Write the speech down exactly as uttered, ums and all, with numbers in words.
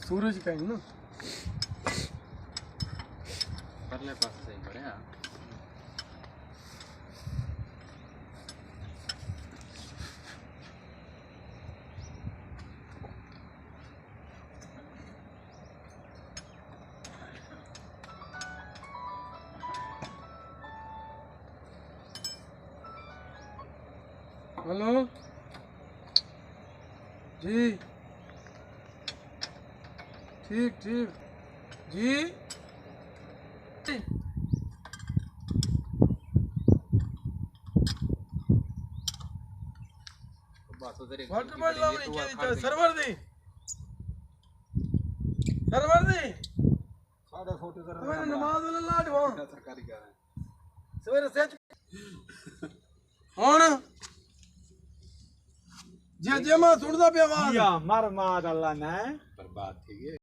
سورج کہیں نا۔ پرلے پاسے صحیح بڑھیا۔ ہلو۔ جی۔ ٹھیک، ٹھیک۔ جی۔ واٹر بوٹل لاوݨی چاہیدی، چاہے سرور دی۔ سرور دی۔ ساݙا فوٹو ذرا میں نماز والا لا ݙیواں۔ سرکاری گانا۔ سویرے سچ۔ ہݨ جے، جے میں سݨدا پیا آواز۔ یا مر مار اللہ نے۔ برباد تھی ڳئے۔